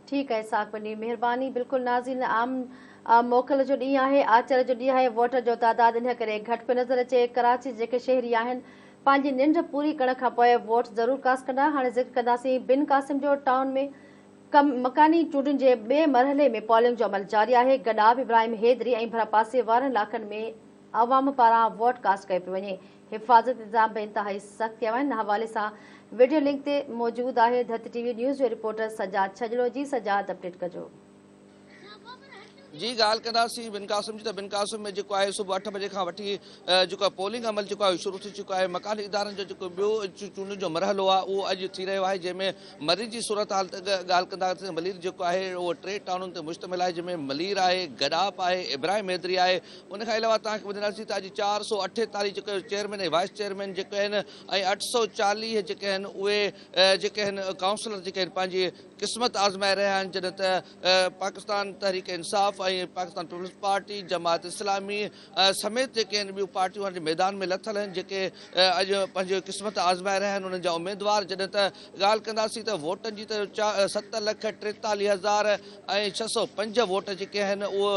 ٺيڪ آهي اسحاق پنڊي مهرباني. بلڪل ناظرين عام موڪل جو ڏينهن آهي آچر جو ڏينهن آهي ووٽر جو تعداد انهي ڪري گهٽ پيو نظر اچي ڪراچي جي جيڪي شهري آهن پنهنجي ننڊ پوري ڪرڻ کان پوء ووٽ ضرور ڪاسٽ ڪندا هاڻي ذڪر ڪنداسين بن قاسم جو ٽائون ۾ مڪاني چونڊن جي ٻئي مرحلي ۾ پولنگ جو عمل جاري آهي گڏاپ ابراهيم حيدري ۽ ڀرپاسي وارن علائقن ۾ عوام پاران ووٽ ڪاسٽ ڪيو پيو وڃي، حفاظتي انتظام به انتهائي سخت ڪيا ويا آهن، ان حوالي سان وڊيو لنڪ تي موجود آهي ڌرتي ٽي وي نيوز جو رپورٽر سجاد ڇڄڙو جي سجاد اپڊيٽ ڪجو. جي ڳالهه ڪنداسين بن قاسم جي ته بن قاسم ۾ جيڪو آهي صبح 8 بجي کان وٺي جيڪو آهي پولنگ عمل جيڪو آهي شروع ٿي چڪو آهي مڪاني ادارن جو جيڪو ٻيو چونڊن جو مرحلو آهي اهو اڄ ٿي رهيو آهي جنهن ۾ ملير جي صورتحال تي ڳالهه ڪنداسين ملير جيڪو آهي اهو 3 ٽائونن تي مشتمل آهي جنهن ۾ ملير آهي گڏاپ آهي ابراهيم حيدري آهي ان کان علاوه توهان کي ٻڌائينداسين ته اڄ 448 جيڪي چيئرمين ۽ وائيس چيئرمين جيڪي آهن ۽ 840 جيڪي آهن اهي جيڪي آهن ڪائونسلر جيڪي آهن پنهنجي قسمت آزمائي رهيا آهن جڏهن ته پاڪستان تحريڪ انصاف ۽ پاڪستان پيپلز پارٽي جماعت اسلامي سميت جيڪي آهن ٻيون پارٽيون اڄ ميدان ۾ لٿل آهن جيڪي اڄ پنهنجي قسمت آزمائي رهيا آهن انهن جا اميدوار جڏهن ته ڳالهه ڪنداسين ته ووٽن جي ته 7,43,000 ۽ 605 ووٽ جيڪي آهن اهو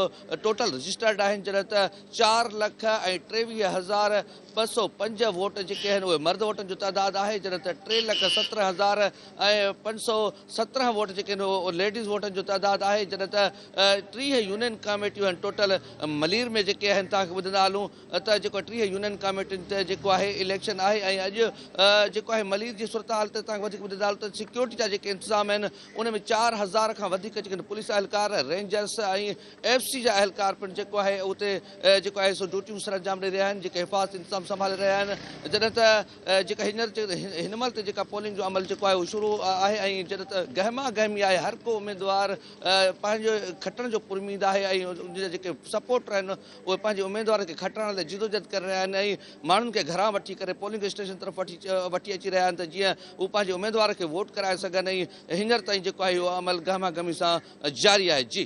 ٽوٽل رجسٽرڊ آهن جڏهن ته 4,23,205 ووٽ جيڪي آهن اهي مرد ووٽن جو تعداد آهي جڏهن ته 3,17,517 ووٽ جيڪي آهن اهي ليڊيز ووٽن جو تعداد آهي جڏهن ته 30 يونين ڪاميٽيون آهن ٽوٽل ملير ۾ جيڪي آهن توهان کي ٻڌندا هلون ته جيڪو 30 يونين ڪاميٽين تي جيڪو آهي اليڪشن آهي ۽ اڄ جيڪو آهي ملير جي صورتحال تي توهان کي وڌيڪ ٻڌندا هلون ته سيڪيورٽي جا جيڪي انتظام آهن ان ۾ 4000 کان وڌيڪ جيڪي پوليس اهلڪار رينجرس ۽ ايف سي جا اهلڪار پڻ جيڪو آهي اتي جيڪو آهي سو ڊيوٽيون سر انجام ڏئي رهيا آهن جيڪي حفاظتي انتظام سنڀالي رهيا آهن جڏهن ته جيڪا هينئر هن مهل تي جيڪا پولنگ جو عمل جيڪو آهي اهو شروع آهي ۽ جڏهن ته گهما گهمي آهي هر ڪو اميدوار پنهنجو کٽڻ جو پراميد آهي ۽ ان جا جيڪي سپورٽر آهن اهي پنهنجي اميدوار کي کٽرائڻ لاء جدوجهد ڪري رهيا آهن ۽ ماڻهن کي گهران وٺي ڪري پولنگ اسٽيشن طرف وٺي اچي رهيا آهن ته جيئن هو پنهنجي اميدوار کي ووٽ ڪرائي سگهن ۽ هينئر تائين جيڪو آهي اهو عمل گهما گهمي سان جاري آهي جي.